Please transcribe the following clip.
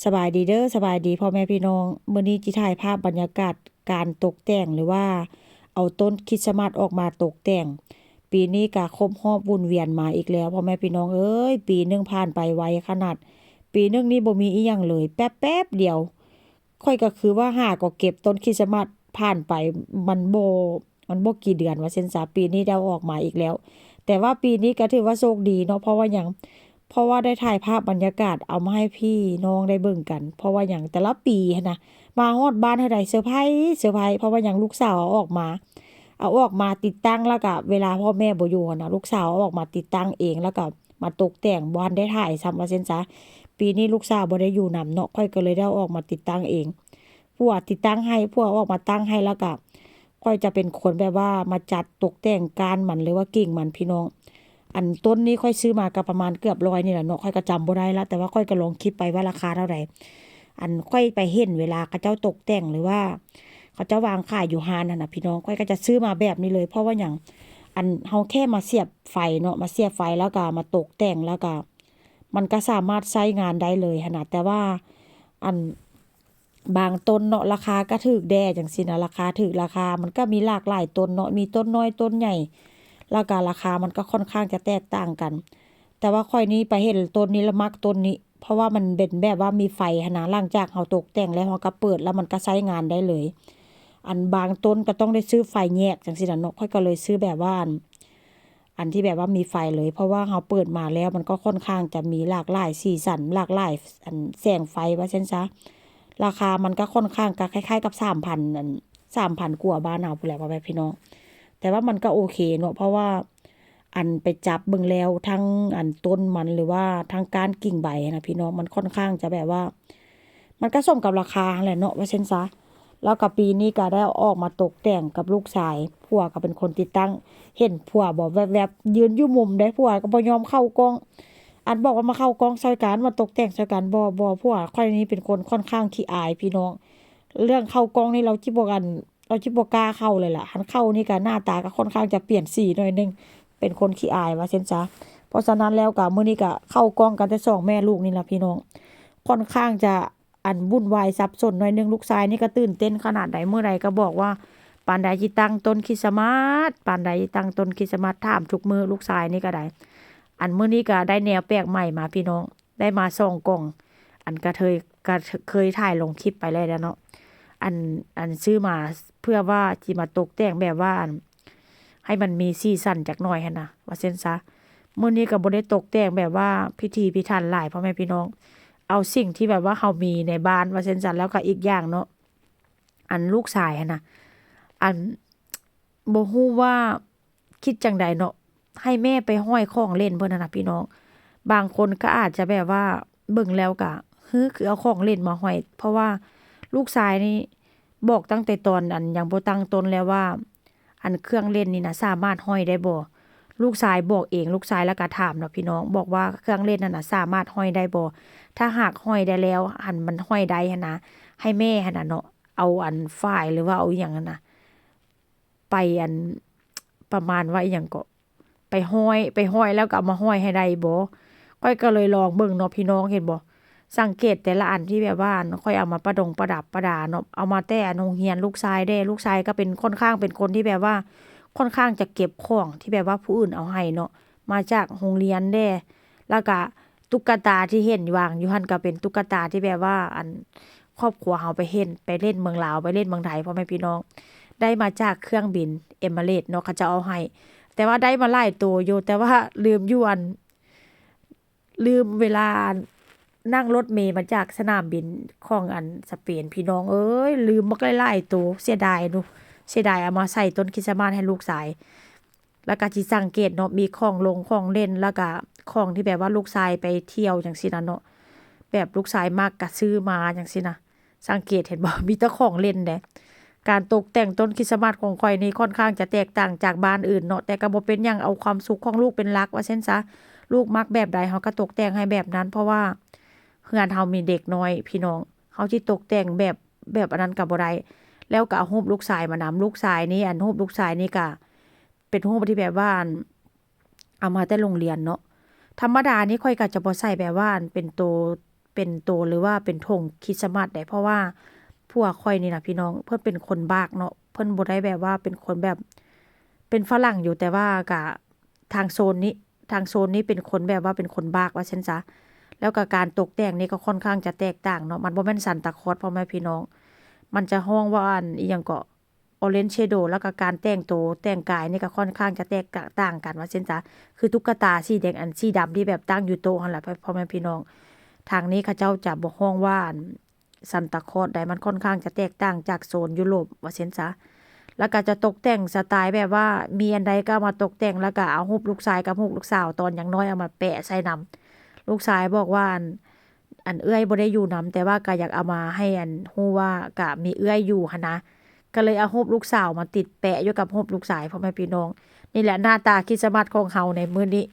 ສະບາຍດີເດີ ສະບາຍດີພໍ່ແມ່ພີ່ນ້ອງ. ມື້ນີ້ຈິຖ່າຍພາບບັນຍາກາດການຕົກແຕ່ງ ຫຼືວ່າເອົາຕົ້ນຄຣິດສະມາດອອກມາຕົກແຕ່ງ. ປີນີ້ກະຄົບຮອບວຸນວຽນມາອີກແລ້ວ ພໍ່ແມ່ພີ່ນ້ອງເອີຍ, ປີໜຶ່ງຜ່ານໄປໄວຂະໜາດ. ປີໜຶ່ງນີ້ບໍ່ມີອີ່ຫຍັງເລີຍ ແປັບໆດຽວ. ຂ້ອຍກໍຄືວ່າຫາກໍເກັບຕົ້ນຄຣິດສະມາດຜ່ານໄປ ມັນບໍ່ ມັນບໍ່ກີ່ເດືອນວ່າຊັ້ນຊະ, ປີນີ້ໄດ້ເອົາອອກມາອີກແລ້ວ. ແຕ່ວ່າປີນີ້ກໍຖືວ່າໂຊກດີເນາະ, ເພາະວ່າຫຍັງ? ເພາະວ່າໄດ້ຖ່າຍພາບບັນຍາກາດເອົາມາໃຫ້ພີ່ນ້ອງໄດ້ເບິ່ງກັນ. ເພາະວ່າຫຍັງ? ແຕ່ລະປີຫັ້ນນະ ມາຮອດບ້ານເທົ່າໃດ ເຊີໄພ ເຊີໄພ. ເພາະວ່າຫຍັງ? ລູກສາວເອົາອອກມາ ເອົາອອກມາຕິດຕັ້ງ ແລ້ວກະເວລາພໍ່ແມ່ບໍ່ຢູ່ຫັ້ນນະ ລູກສາວເອົາອອກມາຕິດຕັ້ງເອງ ແລ້ວກະມາຕົກແຕ່ງ, ບໍ່ທັນໄດ້ຖ່າຍຊ້ຳວ່າຊັ້ນຊະ. ປີນີ້ລູກສາວບໍ່ໄດ້ຢູ່ນຳເນາະ, ຂ້ອຍກໍເລີຍໄດ້ເອົາອອກມາຕິດຕັ້ງເອງ. ຜົວຕິດຕັ້ງໃຫ້ ຜົວເອົາອອກມາຕັ້ງໃຫ້ ແລ້ວກະຂ້ອຍຈະເປັນຄົນແບບວ່າມາຈັດຕົກແຕ່ງກ້ານມັນ ຫຼືວ່າກິ່ງມັນ ພີ່ນ້ອງ. ອັນຕົ້ນນີ້ຂ້ອຍຊື້ມາກໍປະມານເກືອບຮ້ອຍນີ້ແຫຼະເນາະ, ຂ້ອຍກໍຈຳບໍ່ໄດ້ລະ, ແຕ່ວ່າຂ້ອຍກໍລອງຄິດໄປວ່າລາຄາເທົ່າໃດ. ອັນຂ້ອຍໄປເຫັນເວລາເຂົາເຈົ້າຕົກແຕ່ງ ຫຼືວ່າເຂົາເຈົ້າວາງຂາຍຢູ່ຮ້ານຫັ້ນນະ ພີ່ນ້ອງ, ຂ້ອຍກໍຈະຊື້ມາແບບນີ້ເລີຍ. ເພາະວ່າຫຍັງ? ອັນເຮົາແຄ່ມາສຽບໄຟເນາະ, ມາສຽບໄຟ ແລ້ວກໍມາຕົກແຕ່ງ ແລ້ວກໍມັນກໍສາມາດໃຊ້ງານໄດ້ເລີຍຫັ້ນນະ. ແຕ່ວ່າອັນ ບາງຕົ້ນເນາະ ລາຄາກໍຖືກແດ່ຈັ່ງຊີ້ນະ, ລາຄາຖືກ ລາຄາມັນກໍມີຫຼາກຫຼາຍຕົ້ນເນາະ, ມີຕົ້ນນ້ອຍ ຕົ້ນໃຫຍ່ ແລ້ວກໍລາຄາມັນກໍຄ່ອນຂ້າງຈະແຕກຕ່າງກັນ. ແຕ່ວ່າຂ້ອຍນີ້ໄປເຫັນຕົ້ນນີ້ລະມັກຕົ້ນນີ້ ເພາະວ່າມັນເປັນແບບວ່າມີໄຟຫັ້ນນະ, ຫຼັງຈາກເຮົາຕົກແຕ່ງແລ້ວ ເຮົາກໍເປີດ ແລ້ວມັນກໍໃຊ້ງານໄດ້ເລີຍ. ອັນບາງຕົ້ນກໍຕ້ອງໄດ້ຊື້ໄຟແຍກຈັ່ງຊີ້ນະເນາະ, ຂ້ອຍກໍເລີຍຊື້ແບບວ່າ ອັນ ອັນທີ່ແບບວ່າມີໄຟເລີຍ ເພາະວ່າເຮົາເປີດມາແລ້ວ ມັນກໍຄ່ອນຂ້າງຈະມີຫຼາກຫຼາຍສີສັນ ຫຼາກຫຼາຍ ອັນ ແສງໄຟວ່າຊັ້ນຊະ. ລາຄາມັນກໍຄ່ອນຂ້າງ ກໍຄ້າຍໆກັບສາມພັນ ອັນ ສາມພັນກວ່າບ້ານເຮົາພຸ້ນແຫຼະ ພໍ່ແມ່ພີ່ນ້ອງ. ແຕ່ວ່າມັນກໍໂອເຄເນາະ ເພາະວ່າ ອັນ ໄປຈັບເບິ່ງແລ້ວ ທັງ ອັນ ຕົ້ນມັນ ຫຼືວ່າທັງກ້ານກິ່ງໃບຫັ້ນນະ ພີ່ນ້ອງ, ມັນຄ່ອນຂ້າງຈະແບບວ່າ ມັນກໍສົມກັບລາຄາຫັ້ນແຫຼະເນາະ ວ່າຊັ້ນຊະ. ແລ້ວກໍປີນີ້ກໍໄດ້ເອົາອອກມາຕົກແຕ່ງກັບລູກຊາຍ, ຜົວກໍເປັນຄົນຕິດຕັ້ງ. ເຫັນຜົວບໍ່ ແວບໆ ຢືນຢູ່ມຸມເດ້, ຜົວກໍບໍ່ຍອມເຂົ້າກ້ອງ. ອັນ ບອກວ່າມາເຂົ້າກ້ອງຊ່ອຍກັນ ມາຕົກແຕ່ງຊ່ອຍກັນ, ບໍ່ ບໍ່, ຜົວຂ້ອຍນີ້ເປັນຄົນຄ່ອນຂ້າງຂີ້ອາຍ ພີ່ນ້ອງ. ເລື່ອງເຂົ້າກ້ອງນີ້ລາວຊິບໍ່ ອັນ ລາວຊິບໍ່ກ້າເຂົ້າເລີຍລະ, ຄັນເຂົ້ານີ້ກໍໜ້າຕາກໍຄ່ອນຂ້າງຈະປ່ຽນສີໜ້ອຍໜຶ່ງ, ເປັນຄົນຂີ້ອາຍວ່າຊັ້ນຊະ. ເພາະສະນັ້ນແລ້ວກໍມື້ນີ້ກໍເຂົ້າກ້ອງກັນແຕ່ສອງແມ່ລູກນີ້ລະ ພີ່ນ້ອງ, ຄ່ອນຂ້າງຈະ ອັນ ວຸ່ນວາຍສັບສົນໜ້ອຍໜຶ່ງ. ລູກຊາຍນີ້ກໍຕື່ນເຕັ້ນຂະໜາດໃດ, ມື້ໃດກໍບອກວ່າ ປານໃດຊິຕັ້ງຕົ້ນຄຣິດສະມາດ ປານໃດຊິຕັ້ງຕົ້ນຄຣິດສະມາດ, ຖາມທຸກມື້ ລູກຊາຍນີ້ກໍໄດ້. ອັນ ມື້ນີ້ກໍໄດ້ແນວແປກໃໝ່ມາ ພີ່ນ້ອງ, ໄດ້ມາສອງກ່ອງ. ອັນ ກະເທີຍ ກະເຄີຍຖ່າຍລົງຄລິບໄປແລ້ວເນາະ, ອັນ ອັນ ຊື້ມາເພື່ອວ່າຊິມາຕົກແຕ່ງແບບວ່າ ອັນ ໃຫ້ມັນມີສີສັນຈັກໜ້ອຍຫັ້ນນະ ວ່າຊັ້ນຊະ. ມື້ນີ້ກໍບໍ່ໄດ້ຕົກແຕ່ງແບບວ່າພິຖີພິຖັນຫຼາຍ ພໍ່ແມ່ພີ່ນ້ອງ, ເອົາສິ່ງທີ່ແບບວ່າເຮົາມີໃນບ້ານວ່າຊັ້ນຊະ. ແລ້ວກໍອີກຢ່າງເນາະ ອັນ ລູກຊາຍຫັ້ນນະ ອັນ ບໍ່ຮູ້ວ່າຄິດຈັ່ງໃດເນາະ, ໃຫ້ແມ່ໄປຫ້ອຍຂອງຫຼິ້ນເພິ່ນຫັ້ນນະ ພີ່ນ້ອງ. ບາງຄົນກໍອາດຈະແບບວ່າເບິ່ງແລ້ວກໍ ຮື ຄືເອົາຂອງຫຼິ້ນມາຫ້ອຍ, ເພາະວ່າລູກຊາຍນີ້ບອກຕັ້ງແຕ່ຕອນ ອັນ ຍັງບໍ່ຕັ້ງຕົ້ນແລ້ວວ່າ ອັນ ເຄື່ອງຫຼິ້ນນີ້ນະ ສາມາດຫ້ອຍໄດ້ບໍ່? ລູກຊາຍບອກເອງ, ລູກຊາຍລະກະຖາມເນາະ ພີ່ນ້ອງ, ບອກວ່າເຄື່ອງຫຼິ້ນນັ້ນນະ ສາມາດຫ້ອຍໄດ້ບໍ່? ຖ້າຫາກຫ້ອຍໄດ້ແລ້ວ ອັນ ມັນຫ້ອຍໄດ້ຫັ້ນນະ, ໃຫ້ແມ່ຫັ້ນນະເນາະ ເອົາ ອັນ ຝາຍ ຫຼືວ່າເອົາອີ່ຫຍັງຫັ້ນນະ ໄປ ອັນ ປະມານວ່າອີ່ຫຍັງເກາະ ໄປຫ້ອຍ ໄປຫ້ອຍແລ້ວກໍເອົາມາຫ້ອຍໃຫ້ໄດ້ບໍ່? ຂ້ອຍກໍເລີຍລອງເບິ່ງເນາະ ພີ່ນ້ອງ ເຫັນບໍ່? ສັງເກດແຕ່ລະອັນທີ່ແບບວ່າ ອັນ ຂ້ອຍເອົາມາປະດົງປະດັບປະດາເນາະ, ເອົາມາແຕ່ ອັນ ໂຮງຮຽນລູກຊາຍເດ້, ລູກຊາຍກໍເປັນ ຄ່ອນຂ້າງເປັນຄົນທີ່ແບບວ່າ ຄ່ອນຂ້າງຈະເກັບຂອງທີ່ແບບວ່າຜູ້ອື່ນເອົາໃຫ້ເນາະ, ມາຈາກໂຮງຮຽນເດ້. ແລ້ວກະຕຸກກະຕາທີ່ເຫັນວາງຢູ່ຫັ້ນ ກະເປັນຕຸກກະຕາທີ່ແບບວ່າ ອັນ ຄອບຄົວເຮົາໄປເຫັນ ໄປຫຼິ້ນເມືອງລາວ ໄປຫຼິ້ນເມືອງໄທ ພໍ່ແມ່ພີ່ນ້ອງ, ໄດ້ມາຈາກເຄື່ອງບິນ Emirates ເນາະ ເຂົາເຈົ້າເອົາໃຫ້. ແຕ່ວ່າໄດ້ມາຫຼາຍໂຕຢູ່ ແຕ່ວ່າລືມຢູ່ ອັນ ລືມເວລາ ອັນ ນັ່ງລົດເມມາຈາກສະໜາມບິນຂອງ ອັນ ສະເປນ ພີ່ນ້ອງເອີຍ, ລືມບັກຫຼາຍໆໂຕ. ເສຍດາຍເນາະ ເສຍດາຍເອົາມາໃສ່ຕົ້ນຄຣິດສະມາດໃຫ້ລູກຊາຍ. ແລ້ວກະຊິສັງເກດເນາະ ມີຂອງລົງຂອງເຫຼັ້ນ ແລ້ວກະຂອງທີ່ແບບວ່າລູກຊາຍໄປທ່ຽວຈັ່ງຊີ້ນະເນາະ, ແບບລູກຊາຍມັກກະຊື້ມາຈັ່ງຊີ້ນະ. ສັງເກດເຫັນບໍ່? ມີແຕ່ຂອງເຫຼັ້ນເດ້. ການຕົກແຕ່ງຕົ້ນຄຣິດສະມາດຂອງຂ້ອຍນີ້ ຄ່ອນຂ້າງຈະແຕກຕ່າງຈາກບ້ານອື່ນເນາະ, ແຕ່ກະບໍ່ເປັນຫຍັງ, ເອົາຄວາມສຸກຂອງລູກເປັນຫຼັກວ່າຊັ້ນຊະ. ລູກມັກແບບໃດ ເຮົາກະຕົກແຕ່ງໃຫ້ແບບນັ້ນ, ເພາະວ່າເຮືອນເຮົາມີເດັກນ້ອຍ ພີ່ນ້ອງ, ເຮົາຊິຕົກແຕ່ງແບບ ແບບອັນນັ້ນກະບໍ່ໄດ້. ແລ້ວກະເອົາຮູບລູກຊາຍມານຳ, ລູກຊາຍນີ້ ອັນ ຮູບລູກຊາຍນີ້ກະ ເປັນຮູບທີ່ແບບວ່າ ອັນ ເອົາມາແຕ່ໂຮງຮຽນເນາະ. ທຳມະດານີ້ຂ້ອຍກໍຈະບໍ່ໃສ່ແບບວ່າ ອັນ ເປັນໂຕ ປັນໂຕ ຫຼືວ່າເປັນຖົງຄຣິສຕະມາດໃດ໋ ເພາະວ່າຜົວຂ້ອຍນີ້ນະພີ່ນ້ອງ ເພິ່ນເປັນຄົນບາກເນາະ ເພິ່ນບໍ່ໄດ້ແບບວ່າເປັນຄົນແບບ ເປັນຝຣັ່ງຢູ່ ແຕ່ວ່າກະທາງໂຊນນີ້ ທາງໂຊນນີ້ເປັນຄົນແບບວ່າເປັນຄົນບາກວ່າຊັ້ນຊະ ແລ້ວກະການຕົກແຕ່ງນີ້ກໍຄ່ອນຂ້າງຈະແຕກຕ່າງເນາະ ມັນບໍ່ແມ່ນຊານຕາຄອດ ພໍ່ແມ່ພີ່ນ້ອງ ມັນຈະຮ້ອງວ່າອັນອີ່ຫຍັງເກາະ Orange Shadow ແລ້ວກະການແຕ່ງໂຕແຕ່ງກາຍນີ້ກໍຄ່ອນຂ້າງຈະແຕກຕ່າງກັນວ່າຊັ້ນຊະ ຄືຕຸກກະຕາສີແດງ ອັນສີດຳທີ່ແບບຕັ້ງຢູ່ໂຕະຫັ້ນລະ ພໍ່ແມ່ພີ່ນ້ອງ ທາງນີ້ເຂົາເຈົ້າຈະບໍ່ຮ້ອງວ່າອັນ ຊານຕາຄອດໃດ໋ ມັນຄ່ອນຂ້າງຈະແຕກຕ່າງຈາກໂຊນຢູໂຣບວ່າຊັ້ນຊະ ແລ້ວກະຈະຕົກແຕ່ງສະໄຕແບບວ່າມີອັນໃດກໍເອົາມາຕົກແຕ່ງ ແລ້ວກະເອົາຮູບລູກຊາຍກັບຮູບລູກສາວຕອນຍັງນ້ອຍເອົາມາແປະໃສ່ນຳ ລູກຊາຍບອກວ່າ ອັນ ອັນເອື້ອຍບໍ່ໄດ້ຢູ່ນຳ ແຕ່ວ່າກະຢາກເອົາມາໃຫ້ອັນຮູ້ວ່າກະມີເອື້ອຍຢູ່ຫັ້ນນະ ກໍເລີຍເອົາຮູບລູກສາວມາຕິດແປະຢູ່ກັບຮູບລູກຊາຍ ພໍ່ແມ່ພີ່ນ້ອງ ນີ້ແຫຼະໜ້າຕາຄຣິສຕະມາດຂອງເຮົາໃນມື້ນີ້